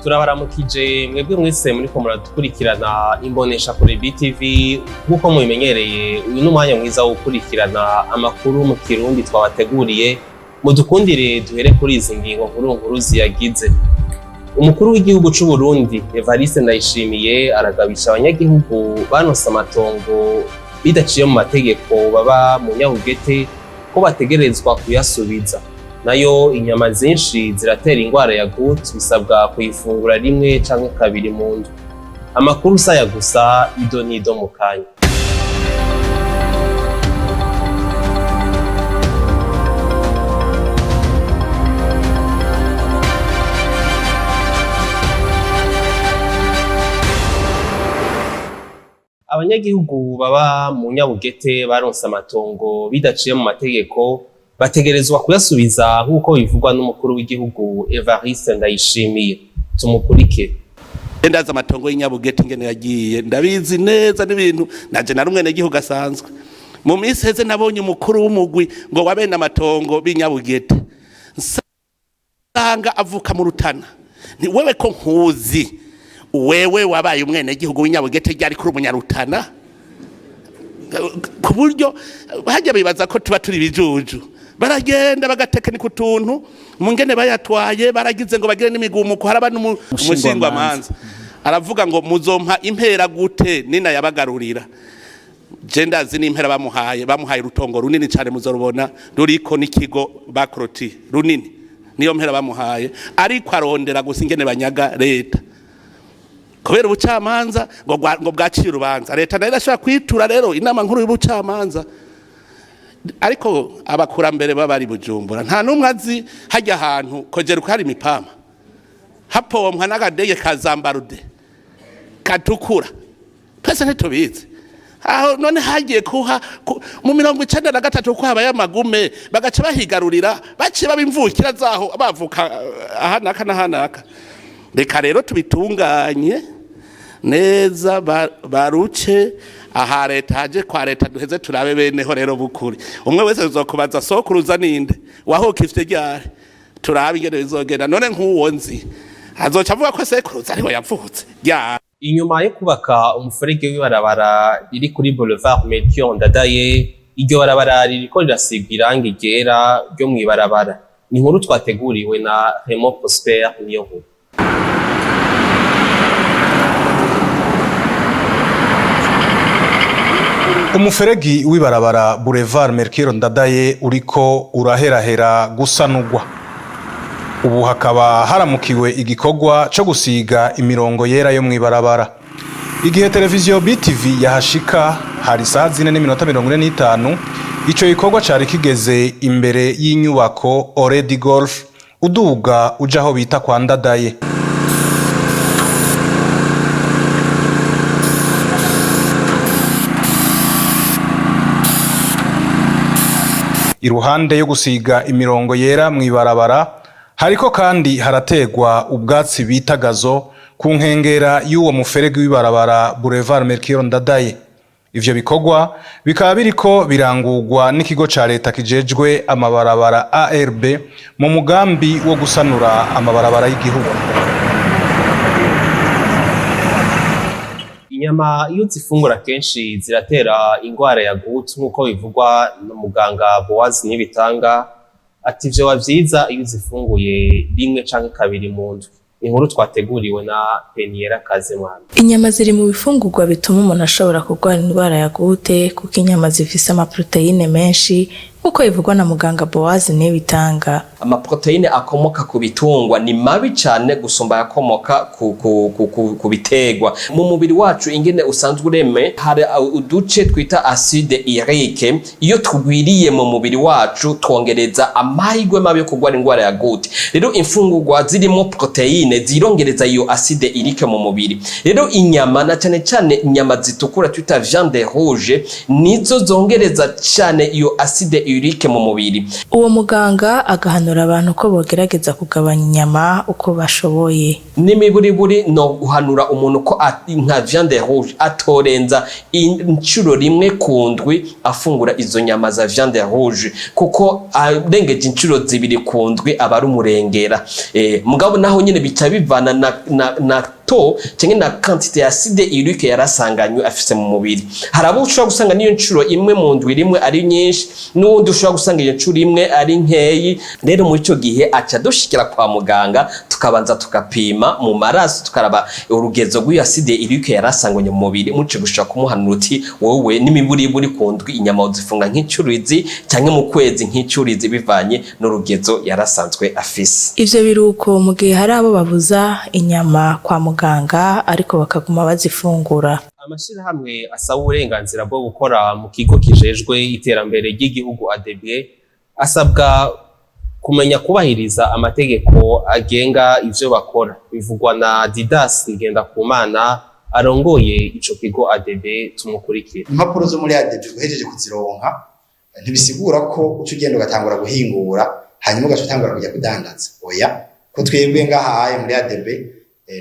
Turabaramukije mwebwe mwese muriko muradukurikirana imbonesha kure BTV. Nk'uko mubimenyereye, uyu ni umwanya mwiza wo gukurikirana amakuru mu Kirundi twabateguriye. Mudukundire duhere kuri izi ngingo nkuru nkuru ziyagize. Umukuru w'igihugu c'u Burundi Evariste Ndayishimiye aragabisha abanyagihugu banose amatongo bidaciye mu mategeko baba mu Nyabugete ko bategerezwa kuyasubiza. Nayo inyama zinshi ziratera ingwara ya goutte, bisabwa kuyifungura rimwe canke kabiri mu ndwi. Amakuru saya gusa, ido n'ido mu kanya. Abanyagihugu baba mu Nyabugete baronse amatongo bidaciye mu mategeko bategerezwa kuyasubiza, nk'uko bivugwa n'umukuru w'igihugu Evariste Ndayishimiye. Tumukurike. Ndazi amatongo y'inyabugete ingene yagiye, ndabizi neza n'ibintu naje nari umwenegihugu asanzwe. Mu minsi heze nabonye umukuru w'umugwi ngo wabene amatongo b'inyabugete, nsanga avuka mu Rutana. Ni wewe ko nkuzi, wewe wabaye umwenegihugu w'inyabugete ryari kuri umunyarutana? Ku buryo hajya bibaza ko tuba turi ibijuju, baragenda bagatekenika utuntu mu ngene bayatwaye, baragize ngo bagire n'imigumuko. Haraba n'umushingwamanza aravuga ngo muzompa impera gute nina yabagarurira. Je ndazi n'impera bamuhaye, bamuhaye urutongo runini cyane, muzorubona ruriko n'ikigo bakoroti runini, niyo mpera bamuhaye. Ariko arondera gusa ingene banyaga leta kubera ubucamanza ngo bwaciye urubanza, leta nayo irashobora kwitura rero inama nkuru y'ubucamanza. Ariko abakurambere baba bari Bujumbura, nta n'umwe azi hajya ahantu kogera uko hari imipama hapompwa n'akadege ka zambarude katukura, twese ntitubizi aho. None hagiye kuha mu 93 ko habaye amagume, bagaca bahigarurira, baciye baba imvukira zaho, bavuka aha n'aka n'aha n'aka. Reka rero tubitunganye neza, baruce aha leta haje kwa leta, duheze turabe beneho rero bukuri. Umwe wese uzokubaza sokuruza ninde wahoka ivyo ryari, turabe ingene bizogenda. None nk'uwo nzi azoca avuga ko sekuruza ariho yavutse ryari? Inyuma yo kubaka umuferege w'ibarabara riri kuri Boulevard Melchior Ndadaye, iryo barabara ririko rirasigwa irangi ryera ryo mw'ibarabara. Ni inkuru twateguriwe na Raymond Prosper Niyonkuru. Umuferegi w'ibarabara Boulevard Melchior Ndadaye uriko uraherahera gusanurwa. Ubu hakaba haramukiwe igikorwa co gusiga imirongo yera yo mw'ibarabara. Igihe televiziyo BTV yahashika hari isaha 4:45, ico gikorwa cari kigeze imbere y'inyubako Oredi Golf, uduga uja aho bita kwa Ndadaye. Iruhande yo gusiga imirongo yera mw'ibarabara, hariko kandi harategwa ubwatsi bita gazon ku nkengera y'uwo muferege w'ibarabara Boulevard Melchior Ndadaye. Ivyo bikorwa bikaba biriko birangurwa n'ikigo ca leta kijejwe amabarabara ARB mu mugambi wo gusanura amabarabara y'igihugu. Inyama iyo uzifungura kenshi ziratera ingwara ya goutte, nk'uko bivugwa na muganga Boaz Nibitanga. Ati vyoba vyiza iyo uzifunguye rimwe canke kabiri mu ndwi. Inkuru twateguriwe na Peniera Kazemwana. Inyama ziri mu bifungurwa bituma umuntu ashobora kurwara indwara ya goutte, kuko inyama zifise amaproteine menshi, nk'uko bivugwa na muganga Boaz Nibitanga. Amaproteine akomoka ku bitungwa ni mabi cane gusumba ayakomoka ku biterwa. Mu mubiri wacu ingene usanzwe ureme, hari uduce twita acide urique. Iyo tugwiriye mu mubiri wacu, twongereza amahirwe mabi yo kurwara indwara ya goutte. Rero imfungurwa zirimo proteine zirongereza iyo acide urique mu mubiri. Rero inyama, na cane cane inyama zitukura twita viande rouge, nizo zongereza cane iyo acide. urique mu mubiri. Uwo muganga agahanura abantu ko bogerageza kugabanya inyama uko bashoboye. N'imiburiburi no guhanura umuntu ko nka viande rouge atorenza inshuro rimwe ku ndwi afungura izo nyama za viande rouge, kuko arengeje inshuro zibiri ku ndwi aba ari umurengera. Mugabo naho nyene bica bivana na taux canke na quantité ya acide urique yarasanganywe afise mu mubiri. Hari abo ushobora gusanga niyo nshuro imwe mu ndwi rimwe ari nyinshi, n'uwundi ushobora gusanga iyo nshuro imwe ari nkeyi. Rero muri ico gihe aca dushikira kwa muganga, tukabanza tukapima mu maraso, tukaraba urugezo rw'iyo acide urique yarasanganywe mu mubiri. Muco gushobora kumuhanura uti: "Wowe n'imiburiburi ku ndwi inyama uzifunga nk'incuro izi, canke mu kwezi nk'incuro izi," bivanye n'urugezo yarasanzwe afise. Ivyo biruko mu gihe hari abo babuza inyama kwa muganga ariko bakaguma bazifungura. Amashirahamwe asaba uburenganzira bwo gukora mu kigo kijejwe iterambere ry'igihugu ADB asabwa kumenya kubahiriza amategeko agenga ivyo bakora, bivugwa na Didas Ngendakumana arongoye ico kigo ADB. Tumukurikira. Impapuro zo muri ADB uhejeje kuzironka ntibisigura ko uca ugenda ugatangura guhingura, hanyuma ugaca utangura kujya kudandaza. Oya, ko twebwe ngahaye muri ADB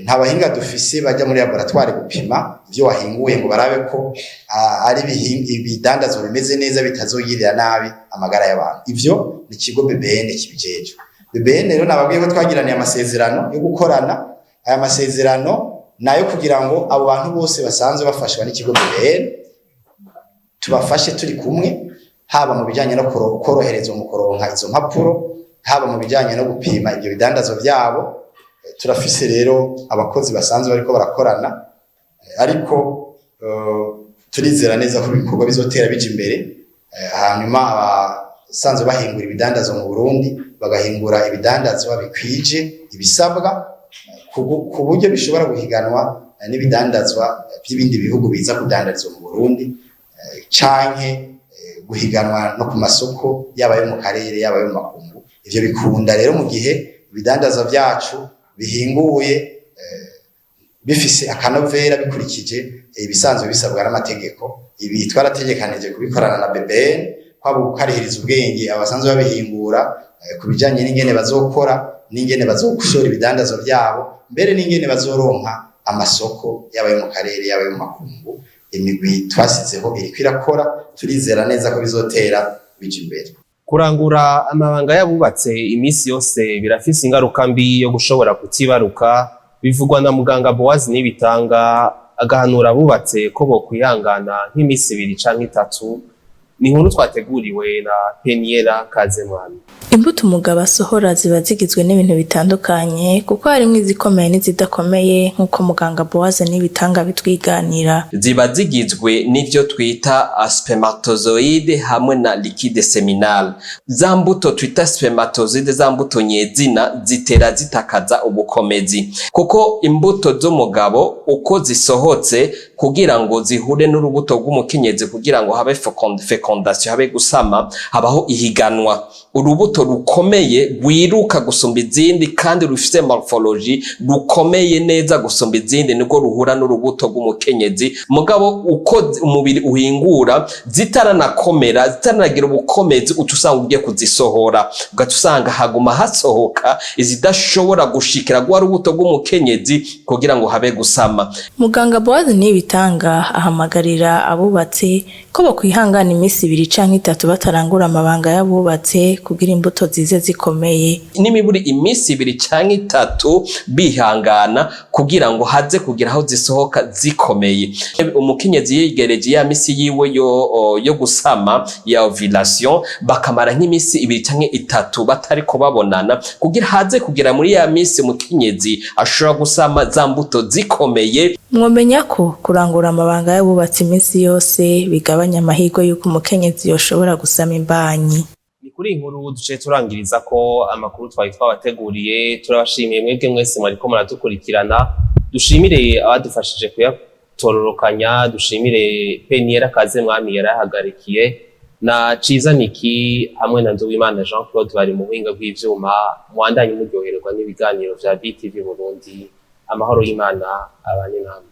nta bahinga dufise bajya muri laboratoire gupima ivyo wahinguye ngo barabe ko ari ibidandazwa bimeze neza bitazogirira nabi amagara y'abantu. Ivyo ni ikigo BBN kibijejwe. BBN rero nababwiye ko twagiraniye amasezerano yo gukorana. Aya masezerano nayo kugira ngo abo bantu bose basanzwe bafashwa n'ikigo BBN tubafashe turi kumwe, haba mu bijyanye no koroherezwa mu kuronka izo mpapuro, haba mu bijyanye no gupima ibyo bidandazo byabo. Turafise rero abakozi basanzwe bariko barakorana, ariko turizera neza ko ibikorwa bizotera bija imbere, hanyuma abasanzwe bahingura ibidandazwa mu Burundi bagahingura ibidandazwa bikwije ibisabwa, ku buryo bishobora guhiganwa n'ibidandazwa by'ibindi bihugu biza kudandarizwa mu Burundi, canke guhiganwa no ku masoko, yaba ayo mu karere, yaba ayo mu makungu. Ivyo bikunda rero mu gihe ibidandazwa vyacu bihinguye bifise akanovera, bikurikije ibisanzwe bisabwa n'amategeko. Ibi twarategekanije kubikorana na BBN, kwaba gukarihiriza ubwenge abasanzwe babihingura ku bijanye n'ingene bazokora, n'ingene bazogushora ibidandazwa vyabo, mbere n'ingene bazoronka amasoko, yaba ayo mu karere, yaba ayo mu makungu. Imigwi twasizeho iriko irakora, turizera neza ko bizotera bija imbere. Kurangura amabanga y'abubatse iminsi yose birafise ingaruka mbi yo gushobora kutibaruka, bivugwa na muganga Boaz Nibitanga, agahanura abubatse ko bokwihangana nk'iminsi 2 canke 3. Ni inkuru twateguriwe na Peniela Kazemwami. Imbuto umugabo asohora ziba zigizwe n'ibintu bitandukanye, kuko harimwo izikomeye n'izidakomeye, nk'uko muganga Boaz Nibitanga bitwiganira. Ziba zigizwe n'ivyo twita spermatozoïde hamwe na liquide séminal. Za mbuto twita spermatozoïde, za mbuto nyezina, zitera zitakaza ubukomezi, kuko imbuto z'umugabo uko zisohotse kugira ngo zihure n'urubuto rw'umukenyezi, kugira ngo habe fécondation, habe gusama, habaho ihiganwa. Urubuto rukomeye rwiruka gusumba izindi kandi rufise morphologie rukomeye neza gusumba izindi nibwo ruhura n'urubuto rw'umukenyezi. Mugabo uko umubiri uhingura, zitaranakomera, zitaranagira ubukomezi, uca usanga ugiye kuzisohora, ugaca usanga haguma hasohoka izidashobora gushikira rwa rubuto rw'umukenyezi kugira ngo habe gusama. Muganga Boaz Nibitanga ahamagarira abubatse ko bokwihangana iminsi 2 canke 3 batarangura amabanga y'abubatse kugira imbuto zize zikomeye. N'imiburi iminsi 2 canke 3 bihangana kugira ngo haze kugira aho zisohoka zikomeye. Umukenyezi yegereje ya misi yiwe yo gusama, ya ovulation, bakamara nk'imisi 2 canke 3 batariko babonana, kugira haze kugira muri ya misi umukenyezi ashobora gusama za mbuto zikomeye. Mwomenya ko kurangura amabanga y'abubatsi iminsi yose bigabanya amahirwe y'uko umukenyezi yoshobora gusama imbanyi. Ni kuri iyi nkuru duciye turangiriza ko amakuru twari twabateguriye. Turabashimiye mwebwe mwese mwariko muradukurikirana. Dushimire abadufashije kuyatororokanya, dushimire Peniela Kazemwami yarahagarikiye, na Ciza Niki hamwe na Nduwimana Jean Claude bari mu buhinga bw'ivyuma. Mwandanye muryohererwa n'ibiganiro vya BTV Burundi. Amahoro y'Imana abane namwe.